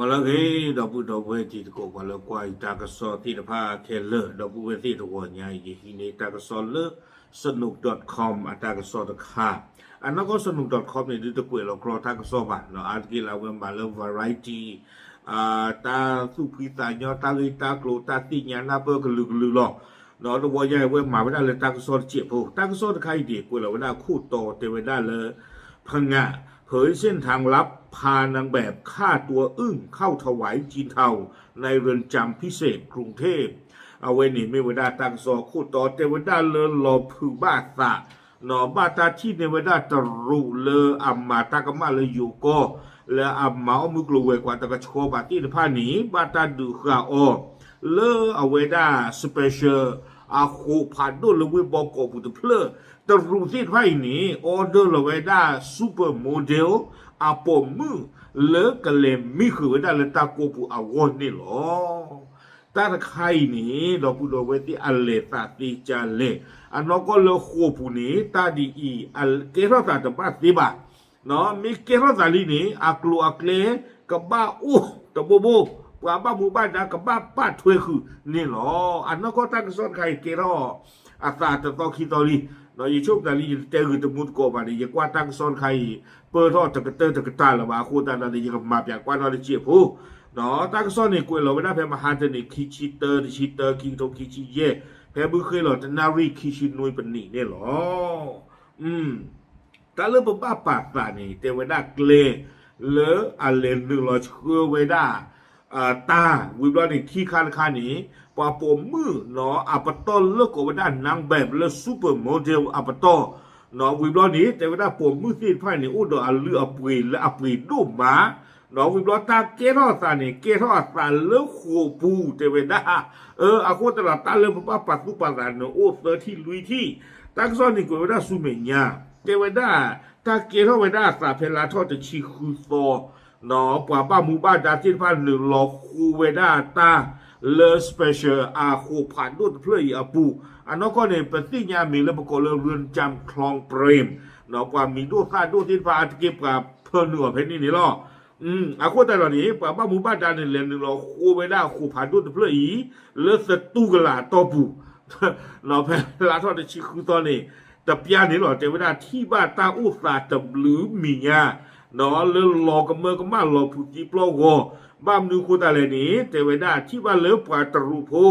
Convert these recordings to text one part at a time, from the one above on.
ပှၤလၢအဂ့ၤ ဒီပုၢ်ဒီဝဲၢ်တံၤသကိး ပှၤလၢကွၢ်ယတၢ်ကစီၣ်သ့ၣ်တဖၣ်ခဲလၢာ် ဒီပုၢ်ဝဲၢ်သ့ၣ်တဂီၤညါအံၤ ယဟံးန့ၢ်တၢ်ကစီၣ်လၢ စနူး dot com အတၢ်ကစီၣ်တခါ, အနီၢ်ကီၢ် စနူး dot com န့ၣ် ဒုးတကွဲးလီၤကြီတၢ်ကစီၣ်ဘၣ်, အါတက့ၢ်လၢအဝဲမၤလၢ variety တၢ်သူၣ်ဖှံသးညီ တၢ်ဂ့ၢ်တၢ်ကျိၤ တၢ်သ့ၣ်ညါနၢ်ပၢၢ်ကလုာ်ကလုာ်လီၤ. ဒီးတဝီညါအံၤ အဝဲမၤဝဲဒၣ်လၢတၢ်ကစီၣ်တစဲးဖိ, တၢ်ကစီၣ်တခါအံၤန့ၣ် ကွဲးလီၤဝဲဒၣ်ခိၣ်တီတဲဝဲဒၣ်လၢ ဖငး เผยเส้นทางลับ พานางแบบฆ่าตัวอึ้งเข้าถวายจีนเทาในเรือนจำพิเศษกรุงเทพฯ အဝဲန့ၣ်မ့ၢ်ဝဲဒၣ်တၢ်ကစီၣ်ခိၣ်တီတဲဝဲဒၣ်လၢလီၤဖုးဘၣ်အသး ဘၣ်တၢ်ထံၣ်န့ၢ်ဝဲဒၣ်တရူးလၢအမၤတၢ်ကမၣ်လၢယိၤကီၢ် လၢအမၤအီၣ်မုၢ်ကျိၤဝဲၤကွာ်တကဆှီဘၣ်သ့ၣ်တဖၣ်န့ၣ် ဘၣ်တၢ်ဒုးဃာ်အီၤ လၢအဝဲဒၣ် special အဃိးဖးဒိၣ်လၢဝ့ၢ်ဘီကီးပူၤတဖျၢၣ် တရူးသ့ၣ်တဖၣ်အံၤန့ၣ် order လီၤဝဲဒၣ် supermodel အပိာ်မုၣ်လၢကလဲၤမံဃုာ်ဝဲဒၣ်လၢတၢ်ကိးပူၤအဂီၢ်န့ၣ်လီၤ. တၢ်တခါအံၤန့ၣ် ဒီပုၢ်ဒီဝဲၢ်သ့ၣ်အလဲၤသးသ့ကၢ်လဲၣ်, အနီၢ်ကီၢ်လၢဃိာ်ပူၤန့ၣ် တၢ်ဒ်အံၤ ကဲထီၣ်သးတဘၣ်သ့ဘၣ် မ့ၢ်ကဲထီၣ်သးလံန့ၣ် အကျိၤအကျဲကဘၣ်အိၣ်တဘိဘိ, ပှၤဘၣ်မူဘၣ်ဒါကဘၣ်ပာ်ထွဲဃုာ်န့ၣ်လီၤ. အနီၢ်ကီၢ်တၢ်ကစီၣ်တခါအံၤကဲထီၣ်အသးတသီခံသီလံ, ယဆိကမိၣ်သးလံ ယတတဲဂ့ၤတမူတကိးဘၣ်န့ၣ် ယကွၢ်တၢ်ကစီၣ်တခါအံၤ ပၢၢ်ထီၣ်တကတၢၢ်တကတၢၢ်လၢၤဘၣ်အဃိသတးဒီးန့ၣ် ယကမၤပၠးကွၢ်နီၣ်တစဲးဖိ, တၢ်ကစီၣ်န့ၣ် ကွဲးလီၤဝဲဒၣ်ဖဲမဟါတနံၤ ခံဆံတၢ တဆံတၢ ခံကထိခံဆံယဲၢ်, ဖဲမုၢ်ဃ့ၢ်လီၤတနၣ်ရံၣ်ခံဆံနွံပနံးန့ၣ်လီၤ. တၢ်လၢပဘၣ်ပာ်သးန့ၣ် တဲဝဲဒၣ်ကျဲ လၢအလဲၤနုာ်လီၤဆှၢဝဲဒၣ် တၢ်ဝံၤဘျီန့ၣ် ခံခါတခါန့ၣ် ပှၤပိာ်မုၣ်နီၤ အပတီၢ်လၢကိးဝဲဒၣ် နန်းแบบ လၢ supermodel အပတီၢ် ဝံၤဘျီန့ၣ် တဲဝဲဒၣ်ပိာ်မုၣ်သ့ၣ်တဖၣ်န့ၣ် အိၣ်ဒီးအလုၢ်အပှ့ၤလၢအပှ့ၤဒိၣ်မး ဝံၤဘျီတၢ်ကဲထီၣ်အသးန့ၣ် ကဲထီၣ်အသးလၢဃိာ်ပူၤ တဲဝဲဒၣ် အဃိသတးဒီးတၢ်လၢပဘၣ်ပာ်သူၣ်ပာ်သးန့ၣ် အိၣ်သၢထံၣ်လွံၢ်ထံၣ်, တၢ်ကစီၣ်န့ၣ်ကွဲးဝဲဒၣ်ဆူမဲာ်ညါ, တဲဝဲဒၣ် တၢ်ကဲထီၣ်ဝဲဒၣ်အသးဖဲလါထီၣ်တဆံဃုသီ ပှၤဘၣ်မူဘၣ်ဒါသ့ၣ်တဖၣ်နုာ်လီၤဃိဝဲဒၣ်တၢ်လၢ special အဃိးဖးဒိၣ်တဖျၢၣ်အံၤအပူၤ, အနီၢ်ကီၢ်န့ၣ် ပသ့ၣ်ညါအမံၤလၢပကိးလၢ เรือนจำคลองเปรม ပှၤမံၤဒိၣ်သၣ်ဒိၣ်သ့ၣ်တဖၣ်အါတက့ၢ်ပှၤဖၢနုာ်အီၤဖဲန့ၣ်န့ၣ်လီၤ. အဃိသတးဒီးန့ၣ် ပှၤဘၣ်မူဘၣ်ဒါန့ၣ် လဲၤနုာ်လီၤဃိဝဲဒၣ်အဃိးဖးဒိၣ်တဖျၢၣ်အံၤ လၢသတူၢ်ကလာ်အတီၢ်ပူၤ ဖဲလါထီၣ်တဆံဃုသီန့ၣ် တပျၢ်န့ၣ်လီၤ. တဲဝဲဒၣ်ထံၣ်ဘၣ်တၢ်အိၣ်သးတဘျုးမံၤညါ လၢလီၤကမၢကမၣ်လီၤဖုးသံပျီၢ်ဂီၤ, ဘၣ်မနုၤအဃိသတးလဲၣ်န့ၣ် တဲဝဲဒၣ်ထံၣ်ဘၣ်လၢပှၤတရူးဖိ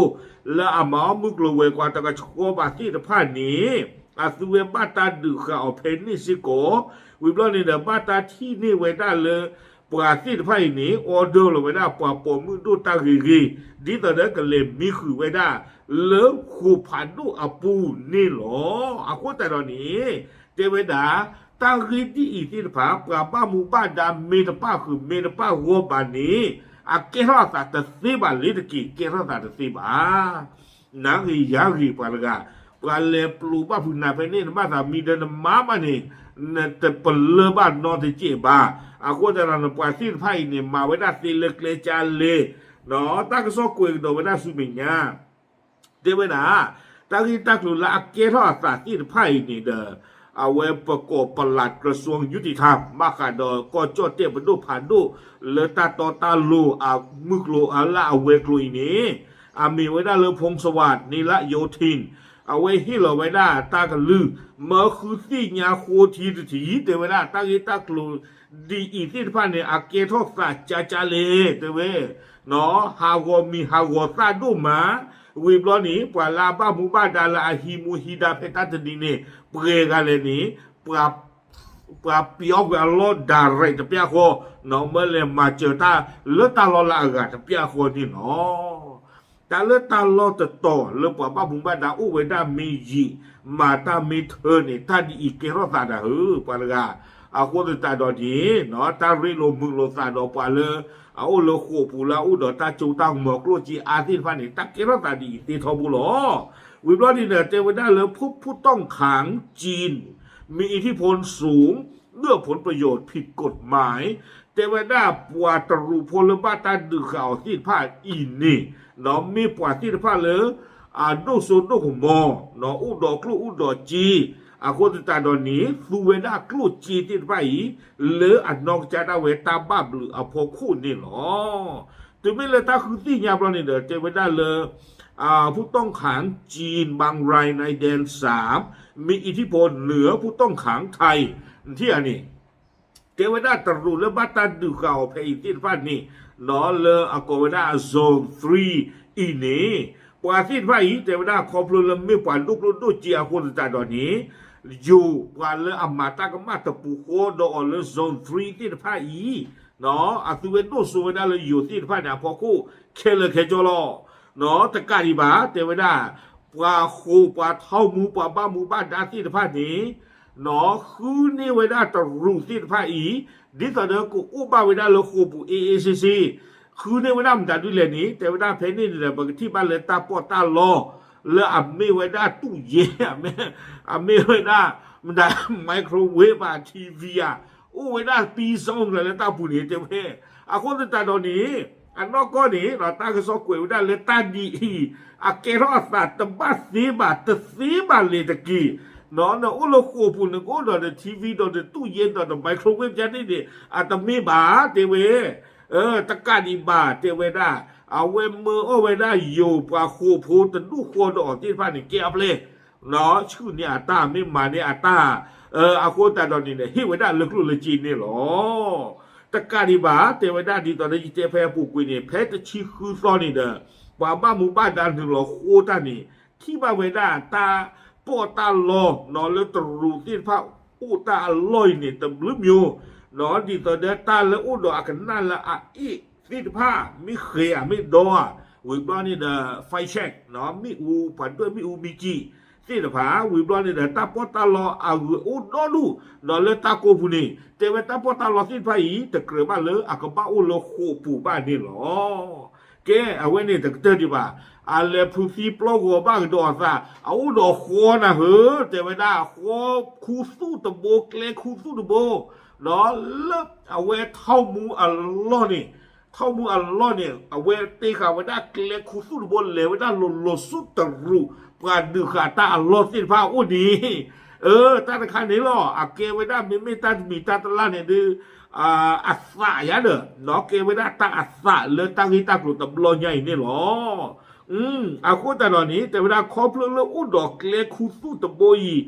လၢအမၤအီၣ်မုၢ်ကျိၤဝဲၤကွာ်တကဆှီဘၣ်သ့ၣ်တဖၣ်န့ၣ် အသုဝဲဘၣ်တၢ်ဒုးဃာ်အီၤဖဲန့ၣ်စ့ၢ်ကီး, ဝံၤဘျီန့ၣ်ဒီး ဘၣ်တၢ်ထံၣ်န့ၢ်ဝဲဒၣ်လၢ ပှၤသ့ၣ်တဖၣ်အံၤန့ၣ် order လီၤဝဲဒၣ်ပှၤပိာ်မုၣ်ဒိၣ်တၢ်ဂ့ၤဂ့ၤ ဒ်သိးဒီးကလဲၤမံဃုာ်ဝဲဒၣ် လၢဃိးဖးဒိၣ်အပူၤန့ၣ်လီၤ. အဃိသတးဒီးန့ၣ် တဲဝဲဒၣ် တၢ်ဂ့ၢ်ဒ်အံၤသ့ၣ်တဖၣ် ပှၤဘၣ်မူဘၣ်ဒါမ့ၢ်တပၣ်ဃုာ်မ့ၢ်တပၣ်ဂီၢ်ဘၣ်န့ၣ် အကဲထီၣ်အသးတသ့ဘၣ်လ့ၤတက့ၢ်, ကဲထီၣ်သးတသ့ဘၣ် နၤဂ့ၤယၤဂ့ၤပှၤတဂၤ, ပှၤလဲၤပျိးဘၣ်ဖုးနၤဖဲန့ၣ် နဘၣ်သးမံဒီးနမါဘၣ်န့ၣ် နတပလၢၢ်ဘၣ်နီတစဲးဘၣ်. အဃိသတးဒီး ပှၤသ့ၣ်တဖၣ်အံၤန့ၣ် မၤဝဲဒၣ်သ့လၢကျဲကၢ်လဲၣ်, တၢ်ကစီၣ်ကွဲးကဒီးဝဲဒၣ်ဆူမဲာ်ညါ တဲဝဲဒၣ် တၢ်ဂ့ၢ်တၢ်ကျိၤလၢအကဲထီၣ်အသးသ့ၣ်တဖၣ်အံၤန့ၣ်ဒီး အဝဲပကိးပလး กระทรวงยุติธรรม ဘၣ်ဃးဒီးကီၢ်ကၠီၣ်တဲၣ်ပဒိၣ်ဖးဒိၣ် လၢတၢ်တီတၢ်လိၤအမုၢ်ကျိၤအလၢအဝဲၤကျိၤအံၤန့ၣ် အမ့ၢ်ဝဲဒၣ်လၢ พงษ์สวัสดิ์ เนระโยธิน အဝဲဟ့ၣ်လီၤဝဲဒၣ်တၢ်ကလုၢ် မၢဃုသ့ၣ်ညါဃိထံတထံၣ် တဲဝဲဒၣ်တၢ်ဂ့ၢ်တၢ်ကျိၤ ဒ်အံၤသ့ၣ်တဖၣ်န့ၣ် အကဲထီၣ်သးကၢ်ကၢ်လဲၣ် တဲဝဲ ဟးဂီၤမံၤဟးဂီၤသၣ်ဒိၣ်မး, ဝံၤဘျီန့ၣ် ပှၤလၢအဘၣ်မူဘၣ်ဒါလၢအဟံးမူဟံးဒါဖဲတၢ်တနံၤန့ၣ် ပှဲၤဂၤလဲၣ်န့ၣ် ပှၤပျီကွံာ်အလီၢ် direct တပျၢ်ဃီ, မၢလဲၤမၤစၢၤတၢ်လၢတၢ်လီၢ်လၢအဂၤတပျၢ်ဃီန့ၣ်လီၤ. တၢ်လၢတၢ်လီၢ်တတီၤလၢပှၤဘၣ်မူဘၣ်ဒါအိၣ်ဝဲဒၣ်မ့ၢ်ယံာ် မၤတၢ်မ့ၢ်ထၢန့ၣ် တၢ်ဒ်အံၤကဲထီၣ်သးဒၣ်ဧၢ ပှၤတဂၤ, အဃိသတးဒီးန့ၣ် တၢ်ရ့လိာ်မုာ်လိာ်သးဒီးပှၤလၢ အအိၣ်လၢဃိာ်ပူၤလၢအအိၣ်ဒီးတၢ်ကၠိတၢ်ကမီၤကျိၣ်စ့အါသ့ၣ်တဖၣ်န့ၣ် တၢ်ကဲထီၣ်သးဒ်အံၤသ့ထီဘိလီၤ. ဝံၤဘျီန့ၣ်ဒီး တဲဝဲဒၣ်လၢ ผู้ต้องขังจีน มีอิทธิพลสูง เอื้อผลประโยชน์ผิดกฎหมาย တဲဝဲဒၣ်ပှၤတရူးဖိလၢဘၣ်တၢ်ဒုးဃာ်အီၤသ့ၣ်တဖၣ်အံၤန့ၣ် ဒီးမ့ၢ်ပှၤသ့ၣ်တဖၣ်လၢ အဒိၣ်စိဒိၣ်ကမီၤ အိၣ်ဒီးကျိၣ်အိၣ်ဒီးစ့ အဃိသတးဒီးန့ၣ် သူဝဲဒၣ်ကျိၣ်စ့သ့ၣ်တဖၣ်အံၤ လၢအနီၢ်ကစၢ်ဒၣ်ဝဲတၢ်ဘၣ်ဘျုးအဖီခိၣ်န့ၣ်လီၤ. တုၤမ့ၢ်လၢတၢ်ဃုသ့ၣ်ညါဘျီန့ၣ်ဒီး တဲဝဲဒၣ်လၢ ผู้ต้องขังจีนบางรายในแดนสาม มีอิทธิพลเหนือผู้ต้องขังไทย ထံၣ်ဧါန့ၣ် တဲဝဲဒၣ်တရူးလၢဘၣ်တၢ်ဒုးဃာ်အီၤဖဲအံၤသ့ၣ်တဖၣ်န့ၣ် လၢအကိးဝဲဒၣ် zone three အံၤန့ၣ် ပှၤသ့ၣ်တဖၣ်အံၤ တဲဝဲဒၣ်ခီဖျိလၢမ့ၢ်ပှၤဒိၣ်ကျိၣ်ဒိၣ်စ့အဃိသတးဒီးန့ၣ် ယိၤပှၤလၢအမၤတၢ်ကမၣ်တပူၤဃီဒီးအီၤလၢ zone three သ့ၣ်တဖၣ်အံၤ အသုဝဲဒိၣ်စိဝဲဒၣ်လၢယိၤသ့ၣ်တဖၣ်န့ၣ် အဖီခိၣ်ခဲလၢာ်ခဲဆ့လီၤ. တကးဒံးဘၣ် တဲဝဲဒၣ် ပှၤဃိာ်ပှၤထီၣ်မူ ပှၤဘၣ်မူဘၣ်ဒါသ့ၣ်တဖၣ်န့ၣ် ဃုန့ၢ်ဝဲဒၣ်တရူးသ့ၣ်တဖၣ်အံၤ ဒ်သိးဒီးကအိၣ်ဘၣ်ဝဲဒၣ်လၢဃိာ်ပူၤ အ့အ့ဆ့ဆ့ ဃုန့ၢ်ဝဲဒၣ်မတၤဒ်လဲၣ်န့ၣ် တဲဝဲဒၣ်ဖဲန့ၣ်န့ၣ်ဒီး ပကထံၣ်ဘၣ်လၢတၢ်ပီးတၢ်လီ လၢအမ့ၢ်ဝဲဒၣ်တူၣ်ယဲၢ် အမ့ၢ်ဝဲဒၣ် မတၤ microwave ဘၣ် ထံဝံဧါ အိၣ်ဝဲဒၣ်ပံစီကလၢၤလၢတၢ်ပူၤန့ၣ် တဲဝဲ အဃိသတးဒီးန့ၣ် အနီၢ်ကီၢ်န့ၣ် တၢ်ကစီၣ်ကွဲးဝဲဒၣ်လၢတၢ်ဒ်အံၤ အကဲထီၣ်အသးတဘၣ်သ့ဘၣ် တသ့ဘၣ်လဲၤတက့ၢ်. နအိၣ်လၢဃိာ်ပူၤန့ၣ် ကအိၣ်ဒီးဒီး ထံဝံ ဒီးဒီးတူၣ်ယဲၢ် ဒီးဒီး microwave ပျါန့ၣ်န့ၣ် အတမ့ၢ်ဘၣ် တဲဝဲ တကးဒံးဘၣ် တဲဝဲဒၣ် အဝဲမၢအီၣ်ဝဲဒၣ်ယိၤပှၤဃိာ်ဖိတဒူၣ်ဃီဒီးအီၤသ့ၣ်တဖၣ်န့ၣ် ကဲအပျဲၢ် ဆှုၣ်န့ၢ်အတၢ် မ့ၢ်မၤန့ၢ်အတၢ် အဃိသတးဒီးန့ၣ်ဒီး ဟ့ၣ်ဝဲဒၣ်လၢကျိၣ်လၢစ့န့ၣ်လီၤ. တကးဒံးဘၣ် တဲဝဲဒၣ်ဒ်သိးလၢယတဲဖဲအပူၤကွံာ်န့ၣ် ဖဲတဆံဃုသီန့ၣ်ဒီး ပှၤဘၣ်မူဘၣ်ဒါနုာ်လီၤဃိတၢ်န့ၣ် ထံၣ်ဘၣ်ဝဲဒၣ်တၢ်ပီးတၢ်လီ လၢတရူးသ့ၣ်တဖၣ်အိၣ်တၢ်အလီၢ်အံၤန့ၣ် တဘျုးမံၤ ဒ်သိးဒီးတၢ်လၢအိၣ်ဒီးအကနၣ်လၢအအ့ၣ်သ့ၣ်တဖၣ် မ့ၢ်ဃဲၤဧါမ့ၢ်ဒီဧါ ဝံၤဘျီန့ၣ်ဒီး fact check မ့ၣ်အူ ပှၤဒွဲၣ်မ့ၣ်အူမ့ၢ်ကံၣ်သ့ၣ်တဖၣ် ဝံၤဘျီန့ၣ်ဒီး တၢ်ပီးတၢ်လီအဂုၤအိၣ်ဒီဒူၣ် ဒီးလၢတၢ်ကိးပူၤန့ၣ် တဲဝဲတၢ်ပီးတၢ်လီသ့ၣ်တဖၣ်အံၤ တကြၢးဘၣ်လၢအကဘၣ်အိၣ်လၢဃိာ်ပူၤဘၣ်န့ၣ်လီၤ. ကဲ အဝဲန့ၣ်တကတၢၢ်ဒံးဘၣ် အလဲၤဖုးသံပျီဂီၤဘၣ်ကဒီးအသး အအိၣ်ဒီးဃီနၤဧၢ တဲဝဲဒၣ် ဃီခူသူၣ်တဘိ ကျဲခူသူၣ်တဘိ လၢအဝဲထီၣ်မူအလီၢ်န့ၣ် ထီၣ်မူအလီၢ်န့ၣ် အဝဲတ့ဃာ်ဝဲဒၣ်ကျဲခူသူၣ်တဘိ လဲၤဝဲဒၣ်လိၤလိၤဆူတရူး ပှၤဒုးဃာ်တၢ်အလီၢ်သ့ၣ်တဖၣ်အအိၣ်န့ၣ် အၢ တၢ်တခါန့ၣ်လီၤ အကဲဝဲဒၣ်မ့မ့ၢ်တၢ်တမံၤတၢ်တလၢ်န့ၣ်ဒီး အသးယါဒီး ကဲဝဲဒၣ်တၢ်အသးလၢတၢ်ဂ့ၢ်တၢ်ကျိၤတဘျီညါအံၤန့ၣ်လီၤ. အဃိသတးဒီးန့ၣ် တဲဝဲဒၣ်ခီဖျိလၢအိၣ်ဒီးကျဲခူသူၣ်တဘိ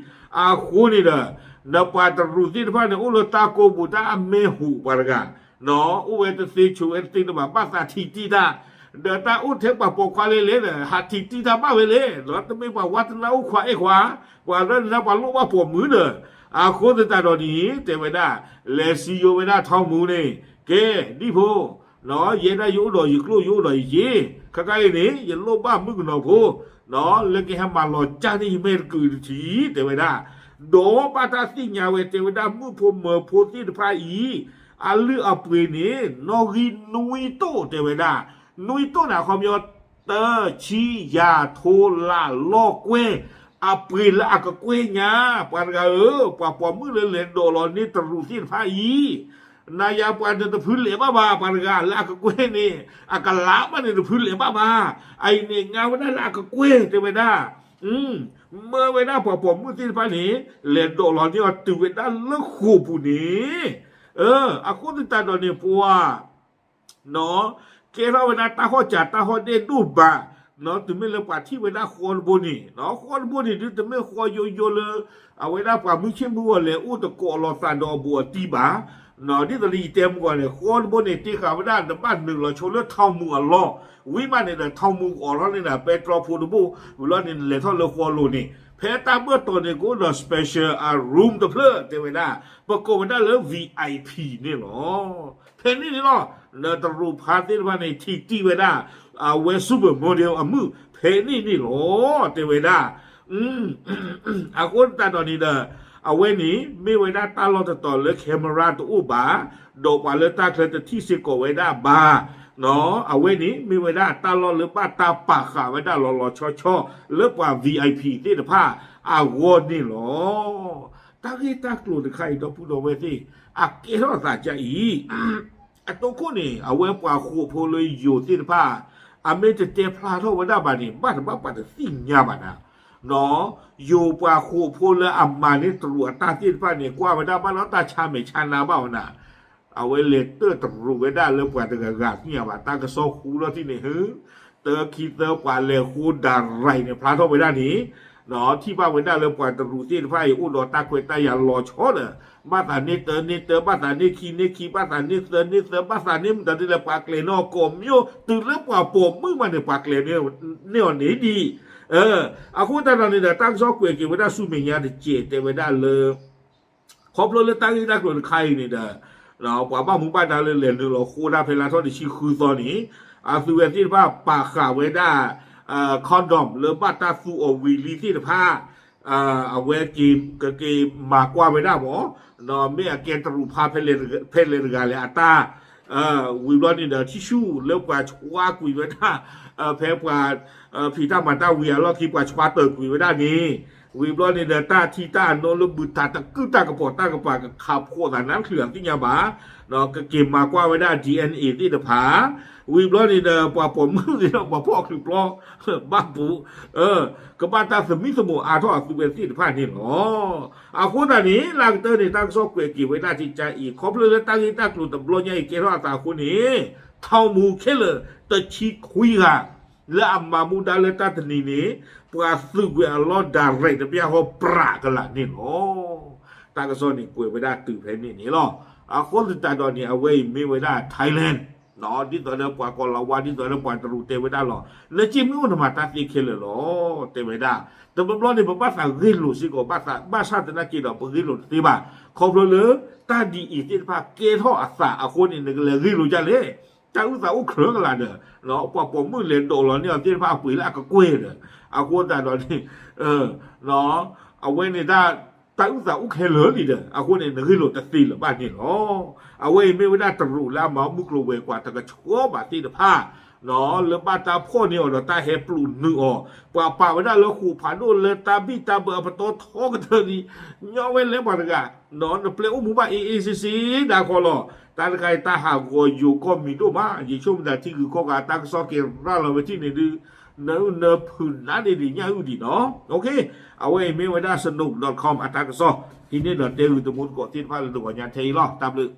အံၤ အဃိန့ၣ်ဒီး ဒီးပှၤတရူးသ့ၣ်တဖၣ်န့ၣ် အိၣ်လၢတၢ်ကိးပူၤ တၢ်အမဲာ်ဟူးပှၤတဂၤ အိၣ်ဝဲတသ့ဆိးဝဲတသ့တဘၣ် ဘၣ်သးထံၣ်တံၢ်တၢ် ဒီးတၢ်အိၣ်ထဲပှၤပိာ်ခွါလဲၣ်လဲၣ်ဒီး ဟးထံၣ်တံၢ်တၢ်ဘၣ်ဝဲလဲၣ် ဒီးတမ့ၢ်ပှၤဝါတနၢ်အိၣ်ခွါအဲၣ်ခွါ ပှၤလၢနၢ်ပှၤလိၣ်ဘၣ်ပိာ်မုၣ်ဒီး အဃိသတးဒီးန့ၣ် တဲဝဲဒၣ် လဲၤစံယိၤဝဲဒၣ်ထီမူန့ၣ် ကဲ ဒံၣ်ဖိ ယဲဒၣ်ယအိၣ်ဒီးယကျိၣ်ယအိၣ်ဒီးယစ့ ခဲခါအံၤန့ၣ် ယလိၣ်ဘၣ်မုၣ်ကနီၤဖိ လၢကဟဲမၤလီၤကၢ်န့ၢ်ယမဲာ်တကုာ်တထံၣ် တဲဝဲဒၣ် ဒီးဘၣ်တၢ်သ့ၣ်ညါဝဲ တဲဝဲဒၣ်မုၣ်ဖိမၢၤဖိသ့ၣ်တဖၣ်အံၤ အလုၢ်အပှ့ၤန့ၣ် နီၣ်ဂံၢ်နွံတိၣ် တဲဝဲဒၣ် နွံတိၣ်န့ၣ် အခီပညီ တၢ ဆံ ယၤ ထိ လး လီၢ် ကွဲၢ် အပှ့ၤလၢအကကွဲၢ်ညါ ပှၤတဂၤဧၢ ပှၤပိာ်မုၣ်လၢလဲၤဒိးလီၤန့ၢ်တရူးသ့ၣ်တဖၣ်အံၤ နၤယၤပှၤဒီးတဖုလဲၤဘၣ်ဘၣ် ပှၤတဂၤလၢအကကွဲၢ်န့ၣ် အကလးဘၣ်န့ၣ်တဖုလဲၤဘၣ်ဘၣ် အအံၤန့ၣ် ငါဝဲဒၣ်လၢအကကွဲၢ် တဲဝဲဒၣ် မၢဝဲဒၣ်ပှၤပိာ်မုၣ်သ့ၣ်တဖၣ်န့ၣ် လဲၤဒိးလီၤန့ၢ်အီၤတုၤဝဲဒၣ်လၢဃိာ်ပူၤန့ၣ် အဃိသတးဒီးန့ၣ် ပှၤ ကဲထီၣ်ဝဲဒၣ်တၢ်ဟီၣ်စးတၢ်ဟီၣ်ဒဲၣ်ဒိၣ်ဘၣ် တုၤမ့ၢ်လၢပှၤထံၣ်ဝဲဒၣ်ဃီတဘိန့ၣ် ဃီတဘိန့ၣ်ဒုးတမ့ၢ်ဃီယိယိလၢ အဝဲဒၣ်ပှၤမုၢ်ဆ့ၣ်မုၢ်ဂီၤလဲၤအိၣ်တကိးလီၤသးဒီးအဘူးအတံၢ်ဘၣ် ဒ်သိးလၢယတဲမုၢ်ဂီၤန့ၣ် ဃီတဘိန့ၣ် တ့ဃာ်ဝဲဒၣ်နဘၣ်နုာ်လီၤဆိလၢထီမူးအလီၢ် ဝံၤမးန့ၣ်ဒီး ထီမူးအီၤထီၣ်န့ၣ်ဒီး ပဲတြီဖိတဘိ ဝံၤလီၤန့ၣ် နလဲၤထီၣ်လၢဃီလိၤန့ၣ် ဖဲတၢ်ဘၢၣ်တီၤန့ၣ် ကအိၣ်ဒီး special room တဖျၢၣ် တဲဝဲဒၣ် ပကိးဝဲဒၣ်လၢ VIP န့ၣ်လီၤ. ဖဲန့ၣ်န့ၣ်လီၤ နတရူးဖါသ့ၣ်တဖၣ်န့ၣ် ထံၣ်တံၢ်ဝဲဒၣ် အဝဲ supermodel အမုၣ် ဖဲန့ၣ်န့ၣ်လီၤ တဲဝဲဒၣ် အဃိသတးဒီးန့ၣ်ဒီး အဝဲန့ၣ် မ့ၢ်ဝဲဒၣ်တၢ်လီၢ်တတီၤလၢ camera တအိၣ်ဘၣ်, ဒီးပှၤလၢတၢ်ချၢတထံၣ်စ့ၢ်ကီးဝဲဒၣ်ဘၣ်. အဝဲန့ၣ် မ့ၢ်ဝဲဒၣ်တၢ်လီၢ်လၢဘၣ်တၢ်ပာ်ဃာ်ဝဲဒၣ်လီၤလီၤဆီဆီ လၢပှၤ VIP သ့ၣ်တဖၣ်အဂီၢ်န့ၣ်လီၤ. တၢ်ဂ့ၢ်တၢ်ကျိၤတခါအံၤ ဒီပုၢ်ဒီဝဲၢ်သ့ၣ် အကဲထီၣ်သးဒ်အံၤ အတိခိၣ်န့ၣ် အဝဲပှၤဃိာ်ဖိလၢယိၤသ့ၣ်တဖၣ် အမ့ၢ်တတဲဖျါထီၣ်ဝဲဒၣ်ဘၣ်န့ၣ် ဘၣ်တဘၣ်ပှၤတသ့ၣ်ညါဘၣ်နၤ. ယိၤပှၤဃိာ်ဖိလၢအမၤန့ၢ်တရူးအတၢ်သ့ၣ်တဖၣ်န့ၣ် ကွၢ်ဝဲဒၣ်ဘၣ်လီၤတၢ်ဆါမဲာ်ဆါနါဘၣ်ဝဲနၤ, အဝဲလဲၤတၢၣ်တရူးဝဲဒၣ်လၢပှၤတဂၤဂၤသ့ၣ်ညါဘၣ် တၢ်ကစီၣ်ဟူထီၣ်ထံၣ်န့ၣ် ဟု, တၢခံသၢပှၤလဲၤဃိဒၣ်ရဲၣ်န့ၣ် ဖျါထီၣ်ဝဲဒၣ်န့ၣ် ထံၣ်ဘၣ်ဝဲဒၣ်လၢပှၤတရူးသ့ၣ်တဖၣ်အံၤ အိၣ်ဒီးတၢ်ခွဲးတၢ်ယာ်လီၤဆီဒီး ဘၣ်သးန့ၢ်တၢန့ၢ်တၢ ဘၣ်သးန့ၢ်ခံန့ၢ်ခံ ဘၣ်သးန့ၢ်သၢန့ၢ်သၢ ဘၣ်သးန့ၢ်မတၤဒ်လဲၣ် ပှၤကျဲၤန့ၢ်အီၤကိးမံၤ, တုၤလၢပှၤပိာ်မုၣ်မးန့ၣ် ပှၤကျဲၤန့ၢ်အီၤန့ၣ်ဒံး. အဃိသတးဒီးန့ၣ်ဒီး တၢ်ကစီၣ်ကွဲးက့ၤဝဲဒၣ်ဆူမဲာ်ညါတစဲးတဲဝဲဒၣ်လၢ ခီဖျိလၢတၢ်ဂ့ၢ်တၢ်ကျိၤတခါအံၤန့ၣ်ဒီး ပှၤဘၣ်မူဘၣ်ဒါလၢလဲၤနုာ်လီၤဃိတၢ်ဖဲလၢထီၣ်တဆံဃုသီန့ၣ် အသုဝဲသ့ၣ်တဖၣ်ပာ်ဃာ်ဝဲဒၣ် condom လၢဘၣ်တၢ်သူအီၤဝံၤလံသ့ၣ်တဖၣ် အဝဲကက့ၤမၤကွၢ်ဝဲဒၣ်မး, မ့ၢ်အကဲတရူးဖါဖဲလဲၣ်တဂၤလဲၣ်အတၢ် ဝံၤဘျီန့ၣ်ဒီး tissue လၢပှၤဆှါကွံာ်ဝဲဒၣ် ဖဲပှၤ ဖံးတၢ်မၤတၢ်ဝံၤအလီၢ်ခံ ပှၤဆှါတၢၢ်ကွံာ်ဝဲဒၣ်န့ၣ်, ဝံၤဘျီန့ၣ်ဒီး တၢ်ထံတၢ်အနိလၢဘုၣ်တၢ်တကုၢ်တၢ်ကပီၤတၢ်ကပၤကခးဖှိးသးနါတချုးအသ့ၣ်ညါဘၣ်, ကက့ၤမၤကွၢ်ဝဲဒၣ် DNA သ့ၣ်တဖၣ်, ဝံၤဘျီန့ၣ်ဒီး ပှၤပိာ်မုၣ်သ့ၣ်ဒီးပှၤဖီၣ်ချုးပျီ ဘၣ်ပူၤ ကဘၣ်တၢ်သမံသမိးအါထီၣ်အသုဝဲသ့ၣ်တဖၣ်န့ၣ်လီၤ. အဃိသတးန့ၣ် လၢကတၢၢ်န့ၣ် တၢ်ကစီၣ်ကွဲးက့ၤဝဲဒၣ်ထံကါအံၤ ခီဖျိလၢတၢ်ဂ့ၢ်တၢ်ကျိၤတဘျီညါအံၤကဲထီၣ်အသးအဃိန့ၣ် ထီမူခဲလၢာ်တဆံခွံဂၤ လၢအမၤမူဒါလၢတၢ်တနံၤန့ၣ် ပှၤသုးကွံာ်အလီၢ် direct တပျၢ်ဃီပြးကလာ်န့ၣ်လီၤ. တၢ်ကစီၣ်န့ၣ်ကွဲးဝဲဒၣ်တုၤဖဲန့ၣ်န့ၣ်လီၤ. အဃိသတးဒီးန့ၣ် အဝဲအံၤမ့ၢ်ဝဲဒၣ် Thailand ဒ်သိးလၢပှၤကီၤလၤဝါ ဒ်သိးလၢပှၤတရူးတဲဝဲဒၣ်လီၤ. နစ့မ့ၢ်အိၣ်နမၤတၢ်သ့ခဲလၢာ်လီၤ တဲဝဲဒၣ်. တဘျီဘျီန့ၣ် ပဘၣ်သးဂ့ၢ်လိာ်စ့ၢ်ကီး ဘၣ်ဆၣ်သနာ်က့ဒီး ပဂ့ၢ်လိာ်တသ့ဘၣ်. ခီဖျိလၢ တၢ်ဒ်အံၤသ့ၣ်တဖၣ်ကဲထီၣ်အသးအဃိန့ၣ် နကလဲၤဂ့ၢ်လိာ်ဒ်လဲၣ်. တၢ်အုၣ်သးအိၣ်ချၢကလာ်ဒီး ပှၤပိာ်မုၣ်လဲၤဒိးလီၤန့ၢ်အီၤသ့ၣ်တဖၣ်အပှ့ၤလၢအကကွဲၢ်ဒီး အဃိသတးဒီးန့ၣ် အဝဲန့ၣ် တၢ်အုၣ်သးအိၣ်ခဲလၢာ်လံဒီး အဃိန့ၣ် နဂ့ၢ်လိာ်တသ့လၢၤဘၣ်န့ၣ်လီၤ. အဝဲအံၤမ့ၢ်ဝဲဒၣ်တရူးလၢအမၤမုၢ်ကျိၤဝဲၤကွာ်တကဆှီဘၣ်သ့ၣ်တဖၣ် လၢဘၣ်တၢ်ဖီၣ်န့ၢ်အီၤဒီးတၢ်ဟဲပျိာ်နုာ်အီၤ, ပှၤပာ်ဝဲဒၣ်လၢဃိာ်ဖးဒိၣ်လၢတၢ်ဘံၣ်တၢ်ဘၢအပတီၢ်ထီကတၢၢ်လံ, ညီဝဲလဲၤပှၤတဂၤ, နပျဲအိၣ်မူဘၣ်အ့ၣ်အ့ၣ်စ့စ့ဒၣ်ဃီလီၤ. တၢ်တခါအံၤတၢ်ဟးဂီၤယိၤကီၢ်မံၤဒိၣ်မး, ယဆိကမိၣ်တၢ်ထံဂုၤကီၢ်ဂၤတၢ်ကစီၣ်က့ၤရၤလီၤဝဲထံၣ်န့ၣ်ဒုး နအုၣ်နဖုးနါဒ့ဒံးညၣ်အုၣ်ဒံးနီၤ. အဝဲအံၤမ့ၢ်ဝဲဒၣ် Sanook dot com အတၢ်ကစီၣ်, ဟံးန့ၢ်ဒီးတဲဂုာ်တမူတကိးသ့ၣ်တဖၣ်လၢတဂီၤညါထဲအံၤလီၤ. တၢ်ဘျုး